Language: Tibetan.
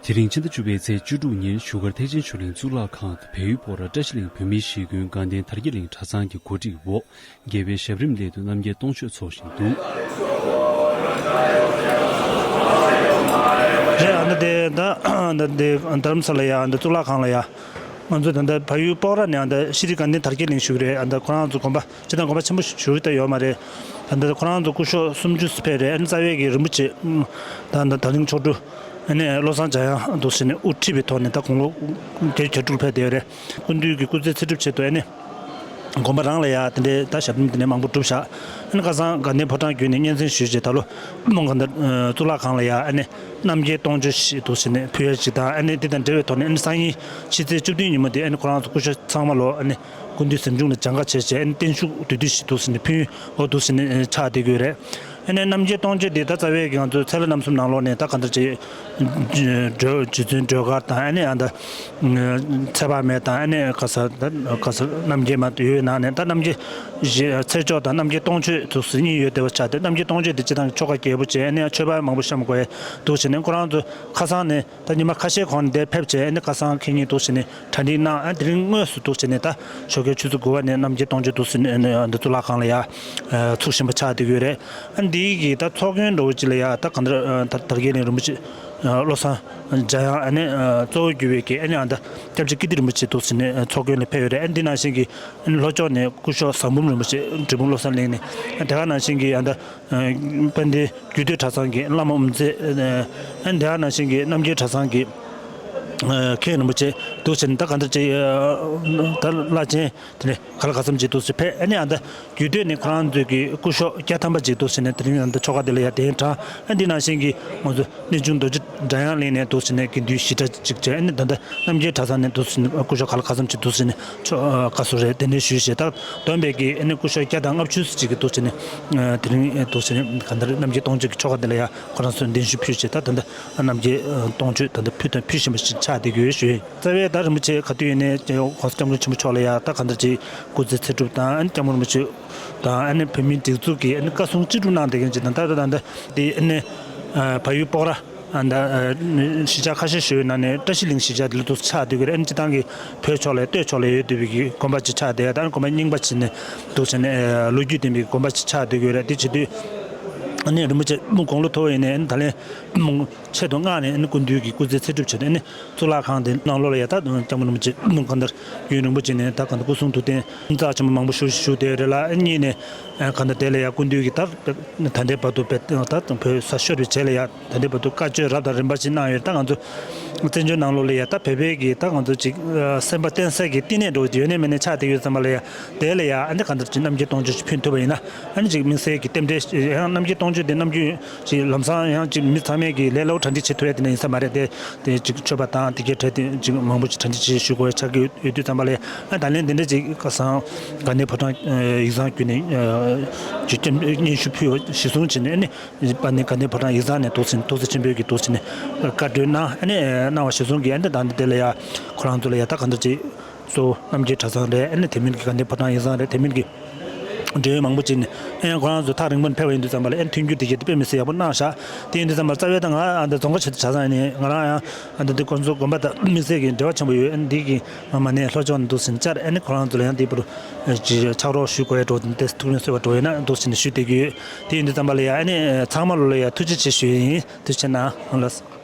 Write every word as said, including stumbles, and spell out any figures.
དེ་རིང་ཕྱི་ཟླ་བཅུ་པའི་ཚེས་བཅུ་དྲུག་ཉིན་བཞུགས་སྒར་ཐེག་ཆེན་ཆོས་གླིང་གཙུག་ལག་ཁང་དུ་བལ་ཡུལ་སྤོག་ར་བཀྲ་ཤིས་གླིང་བོད་མིའི་གཞིས་དགོན་དགའ་ལྡན་དར་རྒྱས་གླིང་གྲྭ་ཚང་གི་གོ་སྒྲིག་འོག་རྒྱལ་བའི་ཞབས་རིམ་སླད་དུ་རྣམ་རྒྱལ་སྟོང་མཆོད་འཚོགས་བཞིན་འདུག། རེད། ཨ་ནི་དེ་ད་ད་དེ་རྡ་རམ་ས་ལ་ཡ་འདི་གཙུག་ལག་ཁང་ལ་ཡ། ང་ཚོ་ད་ལྟ་བལ་ཡུལ་སྤོག་ར་ནས་ཨ་ད་ཤྲི་དགའ་ལྡན་དར་རྒྱས་གླིང་བཞུགས་རེད། ཨ་ད་ཁོ་རང་ཚོ་དགོན་པ་སྤྱིར་བཏང་དགོན་པ་ཆེན་པོ་བཞུགས་ད་ཡོད་མ་རེད། ད་ལྟ་ཁོ་རང་ཚོ་སྐུ་ཞབས་སུམ་ཅུ་ཕེབས་རེད། ཨ་ནི་རྩ་བའི་གི་རིན་པོ་ཆེ་ད་ད་ད་རིང་མཆོག་སྤྲུལ་ཨ་ནི་བློ་བཟང་འཇམ་དབྱངས་འདུག་ཟེར་ནས་དབུ་ཁྲིད་པའི་ཐོག་ནས་ད་དགུང་ལོ་བརྒྱད་ཅུ་གྱ་དྲུག་ཕེབས་བསྡད་ཡོད་རེད། སྐུ་མདུན་གྱི་སྐུ་ཚེ་ཚེ་སྒྲུབ་ཆེད་དུ་ཨ་ནི་དགོན་པ་རང་ལ་ཡ་དེ་འདྲའི་ད་ཞབས་བརྟན་དེ་ནས་མང་པོ་བསྒྲུབས་བཞག་ཨ་ནི་ཁ་སང་དགའ་ལྡན་ཕོ་བྲང་བརྒྱུད་ནས་སྙན་སེང་ཞུས་རྗེས་ད་ལོ་མོ་ག་འདི་གཙུག་ལག་ཁང་ལ་ཡ་ཨ་ནི་རྣམ་རྒྱལ་སྟོང་མཆོད་ཞིག་འདུག་ཟེར་ནས་ཕུལ་ཡ་ཞིག་དང་། ཨ་ནི་དེ་དང་འབྲེལ་བའི་ཐོག་ནས་ཨ་ནི་སང་ཉིན་ཕྱི་ཚེས་བཅུ་བདུན་ཉིན་མོ་དེ་ཨ་ནི་ཁོ་རང་ཚོ་སྐུ་ཞབས་ཚང་མ་ལོ་ཨ་ནི་སྐུ་མདུན་གཟིམ་ཆུང་ལ་སྦྱང་བཀའ་བྱས་བྱས་ཨ་ནི་བརྟན་བཞུགས་བསྡུས་བསྡུས་ཤིག་འདུག་ཟེར་ནས་ཕུལ་འོ་འདུག་ཟེར་ནས་ཆགས་བསྡད་ཀྱི་ཡོད་རེད། ཨ་ནི་རྣམ་རྒྱལ་སྟོང་མཆོད་དེ་ད་རྩ་བའི་གི་ང་ཚོའི་ཚེ་ལྷ་རྣམ་གསུམ་ནང་ལོགས་ནས་ད་ག་འདྲ་ཅིག་སྒྲོལ་རྗེ་བཙུན་སྒྲོལ་དཀར་དང་ཨ་ནི་ཨ་ད་ཚེ་དཔག་མེད་དང་ཨ་ནི་ག་ས་ད་ག་ས་རྣམ་རྒྱལ་མ་ཡོད་ནང་ནས་ད་རྣམ་རྒྱལ་ཚེ་མཆོག་དང་རྣམ་རྒྱལ་སྟོང་མཆོད་དུ་གཉིས་ཡོད་བསྡད་པ་ཆགས་ཏེ། རྣམ་རྒྱལ་སྟོང་མཆོད་དེ་སྤྱིར་བཏང་གི་ཆོ་ག་རྒྱས་པོ་བྱས་ཨ་ནི་མཆོད་པ་མང་པོ་བཤམས་དགོས་འདུག་ཟེར་ནས་ཁོ་རང་ཚོ་ཁ་སང་ནས། ད་ཉི་མ་ཁ་ཤས་གོང་ནས་འདིར་ཕེབས་བྱས་ཨ་ནི་ཁ་སང་ཁེ་ཉིན་འདུག་ཟེར་ནས་གྲ་སྒྲིག་གནང་། ཨ་དེ་རིང་དངོས་སུ་འདུག་ཟེར་ནས་ད་ཞོགས་ཀའི་ཆུ་ཚོད་དགུ་པ་ནས་རྣམ་རྒྱལ་སྟོང་མཆོད་འདུག་ཟེར་ནས་ཨ་ནི་འདི་གཙུག་ལག་ཁང་ལ་ཡ་ཚུགས་བཞིན་པ་ཆགས་བསྡད་ཀྱི་ཡོད་རེད། ཨ་འདིའི་གི་ད་ཚོགས་མགོན་འདྲ་བོ་ཅིག་ལ་ཡ་ད་གང་ལྟར་ད་དར་རྒྱས་གླིང་རིན་པོ་ཆེ་བློ་བཟང་འཇམ་དབྱངས་ཨ་ནི་གཙོ་བོ་གྱུར་བའི་གི་ཨ་ནི་ཨ་ད་སྐྱབས་རྗེ་ཀིརྟི་རིན་པོ་ཆེ་འདུག་ཟེར་ནས་ཚོགས་མགོན་ལ་ཕེབས་ཡོད་རེད། ཨ་འདི་ནང་བཞིན་གྱི་ཨ་ནི་ལྷོ་ཕྱོགས་ནས་སྐུ་ཞབས་བཟང་འབུམ་རིན་པོ་ཆེ་འབྲས་སྤུངས་བློ་གསལ་གླིང་ནས་ཨ་དེ་ག་ནང་བཞིན་གྱི་ཨ་ད། དཔལ་ལྡན་རྒྱུད་སྟོད་གྲྭ་ཚང་གི་བླ་མ་དབུ་མཛད། ཨ་ནི་དེ་ག་ནང་བཞིན་གྱི་རྣམ་རྒྱལ་གྲྭ་ཚང་གི་མཁན་རིན་པོ་ཆེ་འདུག་ཟེར་ནས་ད་ག་འདྲ་ཅིག་ད་བླ་ཆེན་དེ་ནས་ག་ལ་ག་ཙམ་ཅིག་འདུག་ཟེར་ཕེབས། ཨ་ནི་ཨ་ད་རྒྱུད་སྟོད་ནས་ཁོ་རང་ཚོའི་གི་སྐུ་ཞབས་བརྒྱ་ཐམ་པ་ཅིག་འདུག་ཟེར་ནས་དེ་རིང་ཨ་ད་ཆོ་ག་དེ་ལ་ཡ་གདན་དྲངས། ཨ་འདི་ནང་བཞིན་གྱི་ང་ཚོ་གནས་ཆུང་རྡོ་རྗེ་སྒྲ་དབྱངས་གླིང་ནས་འདུག་ཟེར་ནས་དགེ་འདུན་ཞི་དྲག་ཅིག་བྱས། ཨ་ནི་ད་ལྟ་རྣམ་རྒྱལ་གྲྭ་ཚང་ནས་འདུག་ཟེར་ནས་སྐུ་ཞབས་ག་ལ་ག་ཙམ་ཅིག་འདུག་ཟེར་ནས་ཆོ་བཀའ་ཟུར་རེད་གདན་འདྲེན་ཞུས་བྱས། ད་བསྡོམས་པས་ཀྱི་ཨ་ནི་སྐུ་ཞབས་བརྒྱ་དང་ལྔ་བཅུ་ཅིག་གིས་འདུག་ཟེར་ནས་དེ་རིང་འདུག་ཟེར་ནས་གང་ལྟར་རྣམ་རྒྱལ་སྟོང་མཆོད་ཀྱི་ཆོ་ག་འདི་ལ་ཡང་ཁོ་རང་ཚོས་གདན་ཞུ་ཕུལ་བྱས། ད་ད་ལྟ་རྣམ་རྒྱལ་སྟོང་མཆོད་ད་ལྟ་ཕུལ་དང་ཕུལ་བཞིན་པ་ཞིག་ཆགས་བསྡད་ཀྱི་ཡོད་ཞུ་ཡིན། རྩ་བའི་ད་རིན་པོ་ཆེ་ག་དུས་ཡིན་ནའི་༸གོང་ས་༸སྐྱབས་མགོན་ཆེན་པོ་མཆོག་ལ་ཡང་ད་གང་ལྟར་ཅིག་སྐུ་ཚེ་ཚེ་སྒྲུབ་དང་ཨ་ནི་༸སྐྱབས་མགོན་རིན་པོ་ཆེ་དང་ཨ་ནི་བོད་མིའི་སྒྲིག་འཛུགས་ཀྱི་ཨ་ནི་བཀའ་གསུང་ཅི་སྒྲུབ་གནང་བསྡད་མཁན་ཅིག་དང་། ད་ད་ད་ད་དེ་ཨ་ནི་བལ་ཡུལ་སྤོག་ར། ཨ་ད་གཞིས་ཆགས་ཁ་ཤས་ཤིག་ཡོད་ནང་ནས་བཀྲ་ཤིས་གླིང་གཞིས་ཆགས་དེ་ལ་འདུག་ཆགས་བསྡད་ཀྱི་རེད། ཨ་ནི་སྤྱིར་བཏང་གི་བོད་ཕྱོགས་ལ་སྟོད་ཕྱོགས་ལ་ཡོད་བསྡད་པའི་གི་དགོན་པ་ཅིག་ཆགས་བསྡད་ཡ། ད་ཨ་ནི་དགོན་པ་རྙིང་པ་ཅིག་ནས་འདུག་བྱས་ནས་ལོ་རྒྱུས་ལྡན་པའི་དགོན་པ་ཅིག་ཆགས་བསྡད་ཀྱི་ཡོད་རེད། དེ་བྱེད་དུས་ཨ་ནི་རིན་པོ་ཆེ་དགུང་ལོ་མཐོ་བོ་ཡིན་ནའི་ཨ་ནི་ད་ལན་ཆེད་དུ་མངགས་ནས་ཨ་ནི་སྐུ་མདུན་གྱི་སྐུ་ཚེ་ཚེ་སྒྲུབ་བྱས་ནས་ཨ་ནི་གཙུག་ལག་ཁང་དེ་ནང་ལོགས་ལ་ཡ་ད་༸སྐྱབས་མགོན་རིན་པོ་ཆེ་གང་ལྟར་རྒྱུན་རིང་པོ་ཅིག་ནས་ད་གང་ལྟར་སྐུ་གསུང་ཐུགས་རྟེན་རྩ་ཆེན་པོ་མང་པོ་ཞུ་ཞུ་བསྡད་ཡོད་རེད་ལ། ཨ་གཉིས་ནས་གང་ལྟར་དེ་ལ་ཡ་སྐུ་མདུན་གྱི་ད་ད་ལྟའི་བར་དུ་བོད་ད་བོད་ས་ཤོར་བའི་རྗེས་ལ་ཡ་ད་ལྟའི་བར་དུ་བཀའ་ཆོས་རབ་དང་རིམ་པ་ཞིག་གནང་ཡོད། ད་ང་ཚོ་བཙན་བྱོལ་ནང་ལོགས་ལ་ཡ་ད་བོད་པའི་གི་ད་ང་ཚོ་ཅིག་སེམས་པ་བརྟན་ས་གི་བསྟི་གནས་འདྲ་བོ་ཅིག་ཡོད་ནའི་མེད་ནའི་ཆགས་བསྡད་ཡོད་ཙམ་པ་ལ་ཡ་དེ་ལ་ཡ་ཨ་ནི་གང་ལྟར་ཅིག་རྣམ་རྒྱལ་སྟོང་མཆོད་ཅིག་ཕུལ་ཐུབ་པ་ཡིན་ན་ཨ་ནི་ཅིག་དམིགས་བསལ་གྱི་རྟེན་འབྲེལ་ཡང་རྣམ་རྒྱལ་སྟོང་མཆོད་དེ་ནམ་རྒྱུན་ཅིག་ལམ་སང་ཡང་ཅིག་མི་ཚང་མས་ཀྱི་ལས་སླ་པོ་གྲ་སྒྲིག་བྱེད་ཐུབ་ཡ་དེ་འདྲ་ཡིན་ས་མ་རེད་དེ། དེ་ཅིག་མཆོད་པ་དང་དེ་གའི་གྲ་དེ་ཅིག་མང་པོ་ཅིག་གྲ་སྒྲིག་བྱེད་དགོས་ཡ་ཆགས་ཀྱི་ཡོད་དུས་ཙམ་པ་ལ་ཡ་ཨ་ད་ལན་དེ་འདྲ་ཅིག་ཁ་སང་དགའ་ལྡན་ཕོ་བྲང་ཡིག་ཚང་བརྒྱུད་ནས་ཅིག་སྙན་ཞུ་ཕུལ་བ་གཞི་བཟུང་བྱས་ནས་ཨ་ནི་པ་ནི་དགའ་ལྡན་ཕོ་བྲང་ཡིག་ཚང་ནས་འདུག་སེ་ཐུགས་བརྩེ་ཆེན་པོས་ཀྱིས་འདུག་སེ་ནས་བཀའ་འཁྲོལ་གནང་ཨ་ནི་གནང་བ་གཞི་བཟུང་གིས་ཨ་ནི་ད་ལྟ་དེ་ལ་ཡ་ཁོ་རང་ཚོ་ལ་ཡ་ད་ག་འདྲ་ཅིག་གཙོ་བོ་རྣམ་རྒྱལ་གྲྭ་ཚང་རེད། ཨ་ནི་དེ་མིན་གྱི་དགའ་ལྡན་ཕོ་བྲང་ཡིག་ཚང་རེད། དེ་མིན་གྱི་འབྲེལ་ཡོད་མང་པོ་ཅིག་ནས་ཨ་ཡང་ཁོ་རང་ཚོ་ཐག་རིང་པོ་ནས་ཕེབས་པ་ཡིན་དུས་ཙམ་པ་ལ་ཨ་ནི་མཐུན་འགྱུར་དེ་གྱད་དེ་དཔེ་མི་སྲིད་ཡག་པོ་གནང་ཤག་དེ་ཡིན་དུས་ཙམ་པ་རྩ་བའི་ད་ང་ཨ་ད་རྫོང་དཀར་ཆེ་མཐོ་གྲྭ་ཚང་ཡིན་ནས་ང་རང་ཡང་ཨ་ད་འདི་ཁོང་ཚོ་དགོན་པ་དང་དམིགས་བསལ་གྱི་འབྲེལ་བ་ཆེན་པོ་ཡོད། ཨ་ནི་འདི་གི་ང་མ་ནས་ལྷོ་ཕྱོགས་ནས་འདུག་སེ་བཅར་ཨ་ནི་ཁོ་རང་ཚོ་ལ་ཡང་འདི་བར་ཕྱག་རོགས་ཞུ་དགོས་ཡ་འགྲོ་དེ་ཐུགས་རིང་གསོལ་བ་འགྲོ་ཡིན་ན་འདུག་སེ་ནས་ཞུ་བསྡད་ཀྱི་ཡོད། དེ་ཡིན་དུས་ཙམ་པ་ལ་ཡང་ཨ་ནི་ཚང་མ་ལོ་ལ་ཡང་ཐུགས་རྗེ་ཆེ་ཞུ་ཡ་ཡིན། ཐུགས་རྗེ་གནང་ལགས།